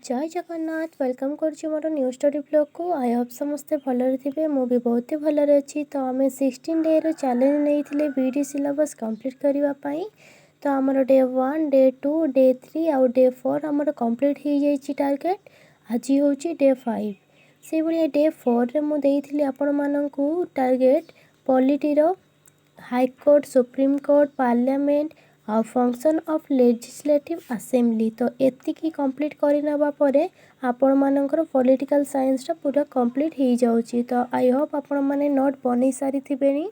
ଜୟ Jagannath. Welcome କରୁଛି ମୋର new study ବ୍ଲଗ୍କୁ। I Hope ସମସ୍ତେ ଭଲରେ ଥିବେ। ମୁଁ ବି ବହୁତ ଭଲରେ ଅଛି। ତ ଆମେ 16 ଡେର ଚ୍ୟାଲେଞ୍ଜ ନେଇଥିଲେ ବିଇଡ଼ି ସିଲାବସ୍ କମ୍ପ୍ଲିଟ୍ କରିବା ପାଇଁ। ତ ଆମର ଡେ 1, ଡେ 2, ଡେ 3 ଆଉ ଡେ 4 ଆମର କମ୍ପ୍ଲିଟ୍ ହେଇଯାଇଛି ଟାର୍ଗେଟ୍। ଆଜି ହେଉଛି ଡେ 5। ସେଇଭଳିଆ ଡେ 4ରେ ମୁଁ ଦେଇଥିଲି ଆପଣମାନଙ୍କୁ ଟାର୍ଗେଟ୍ ପଲିଟିର high court, supreme court, parliament ଆଉ ଫଙ୍କସନ୍ ଅଫ୍ ଲେଜିସ୍ଲେଟିଭ୍ ଆସେମ୍ବଲି। ତ ଏତିକି କମ୍ପ୍ଲିଟ୍ କରିନେବା ପରେ ଆପଣମାନଙ୍କର ପଲିଟିକାଲ୍ ସାଇନ୍ସଟା ପୁରା କମ୍ପ୍ଲିଟ୍ ହେଇଯାଉଛି। ତ I Hope ଆପଣମାନେ ନୋଟ୍ ବନେଇ ସାରିଥିବେଣି।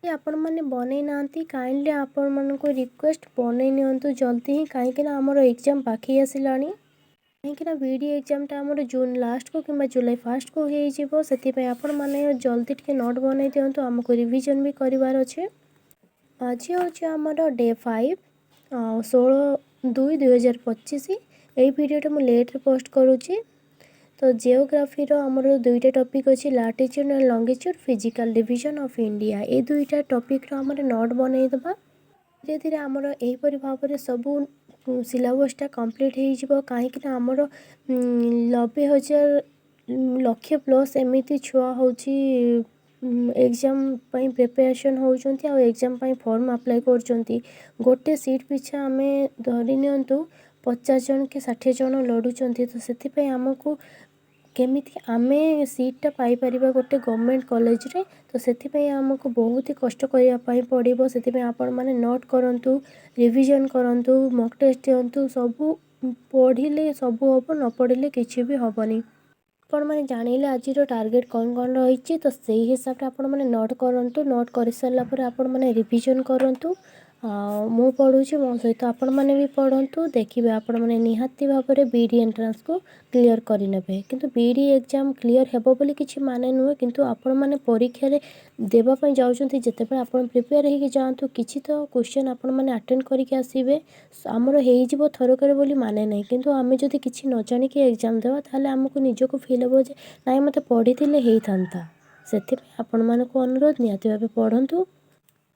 ଆପଣମାନେ ବନେଇ ନାହାନ୍ତି, କାଇଣ୍ଡଲି ଆପଣମାନଙ୍କୁ ରିକ୍ୱେଷ୍ଟ, ବନେଇ ନିଅନ୍ତୁ ଜଲ୍ଦି ହିଁ, କାହିଁକିନା ଆମର ଏକ୍ଜାମ୍ ପାଖେଇ ଆସିଲାଣି। କାହିଁକିନା ବିଇଡ଼ି ଏକ୍ଜାମ୍ଟା ଆମର ଜୁନ୍ ଲାଷ୍ଟକୁ କିମ୍ବା ଜୁଲାଇ ଫାଷ୍ଟକୁ ହେଇଯିବ। ସେଥିପାଇଁ ଆପଣମାନେ ଜଲ୍ଦି ଟିକେ ନୋଟ୍ ବନେଇ ଦିଅନ୍ତୁ। ଆମକୁ ରିଭିଜନ୍ ବି କରିବାର ଅଛି। ଆଜି ହେଉଛି ଆମର ଡେ 5 ଆଉ 16/2/2025। ଏଇ ଭିଡ଼ିଓଟା ମୁଁ ଲେଟ୍ରେ ପୋଷ୍ଟ କରୁଛି। ତ ଜିଓଗ୍ରାଫିର ଆମର ଦୁଇଟା ଟପିକ୍ ଅଛି, latitude and longitude, physical division of India। ଏ ଦୁଇଟା ଟପିକ୍ର ଆମର ନୋଟ୍ ବନେଇଦେବା। ଧୀରେ ଧୀରେ ଆମର ଏହିପରି ଭାବରେ ସବୁ ସିଲାବସ୍ଟା କମ୍ପ୍ଲିଟ୍ ହେଇଯିବ, କାହିଁକିନା ଆମର 90,000 ଲକ୍ଷେ ପ୍ଲସ୍ ଏମିତି ଛୁଆ ହେଉଛି ଏକ୍ଜାମ୍ ପାଇଁ ପ୍ରିପାରେସନ୍ ହେଉଛନ୍ତି ଆଉ ଏକ୍ଜାମ୍ ପାଇଁ ଫର୍ମ ଆପ୍ଲାଏ କରୁଛନ୍ତି। ଗୋଟେ ସିଟ୍ ପିଛା ଆମେ ଧରି ନିଅନ୍ତୁ 50 ଜଣ କି 60 ଜଣ ଲଢ଼ୁଛନ୍ତି। ତ ସେଥିପାଇଁ ଆମକୁ କେମିତି ଆମେ ସିଟ୍ଟା ପାଇପାରିବା ଗୋଟେ ଗଭର୍ଣ୍ଣମେଣ୍ଟ କଲେଜରେ, ତ ସେଥିପାଇଁ ଆମକୁ ବହୁତ କଷ୍ଟ କରିବା ପାଇଁ ପଡ଼ିବ। ସେଥିପାଇଁ ଆପଣମାନେ ନୋଟ୍ କରନ୍ତୁ, ରିଭିଜନ୍ କରନ୍ତୁ, ମକ୍ ଟେଷ୍ଟ ଦିଅନ୍ତୁ। ସବୁ ପଢ଼ିଲେ ସବୁ ହେବ, ନ ପଢ଼ିଲେ କିଛି ବି ହେବନି। ଆପଣମାନେ ଜାଣିଲେ ଆଜିର ଟାର୍ଗେଟ୍ କ'ଣ କ'ଣ ରହିଛି। ତ ସେଇ ହିସାବରେ ଆପଣମାନେ ନୋଟ୍ କରନ୍ତୁ। ନୋଟ୍ କରିସାରିଲା ପରେ ଆପଣମାନେ ରିଭିଜନ୍ କରନ୍ତୁ। ଆଉ ମୁଁ ପଢ଼ୁଛି, ମୋ ସହିତ ଆପଣମାନେ ବି ପଢ଼ନ୍ତୁ। ଦେଖିବେ, ଆପଣମାନେ ନିହାତି ଭାବରେ ବିଇଡ଼ି ଏଣ୍ଟ୍ରାନ୍ସକୁ କ୍ଲିଅର୍ କରିନେବେ। କିନ୍ତୁ ବିଇଡ଼ି ଏକ୍ଜାମ୍ କ୍ଲିଅର୍ ହେବ ବୋଲି କିଛି ମାନେ ନୁହେଁ। କିନ୍ତୁ ଆପଣମାନେ ପରୀକ୍ଷାରେ ଦେବା ପାଇଁ ଯାଉଛନ୍ତି ଯେତେବେଳେ, ଆପଣ ପ୍ରିପେୟାର ହେଇକି ଯାଆନ୍ତୁ। କିଛି ତ କ୍ୱେଶ୍ଚନ୍ ଆପଣମାନେ ଆଟେଣ୍ଡ କରିକି ଆସିବେ। ଆମର ହେଇଯିବ ଥରକରେ ବୋଲି ମାନେ ନାହିଁ। କିନ୍ତୁ ଆମେ ଯଦି କିଛି ନ ଜାଣିକି ଏକ୍ଜାମ୍ ଦେବା, ତାହେଲେ ଆମକୁ ନିଜକୁ ଫିଲ୍ ହେବ ଯେ ନାଇଁ, ମୋତେ ପଢ଼ିଥିଲେ ହେଇଥାନ୍ତା। ସେଥିପାଇଁ ଆପଣମାନଙ୍କୁ ଅନୁରୋଧ, ନିହାତି ଭାବେ ପଢ଼ନ୍ତୁ।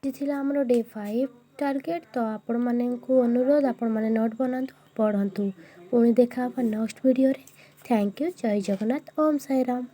ଆଜି ଥିଲା ଆମର ଡେ 5 ଟାର୍ଗେଟ୍। ତ ଆପଣମାନଙ୍କୁ ଅନୁରୋଧ, ଆପଣମାନେ ନୋଟ୍ ବନାନ୍ତୁ, ପଢ଼ନ୍ତୁ। ପୁଣି ଦେଖା ହେବ ନେକ୍ସଟ ଭିଡ଼ିଓରେ। Thank you. Jay Jagannath. Om Sai Ram.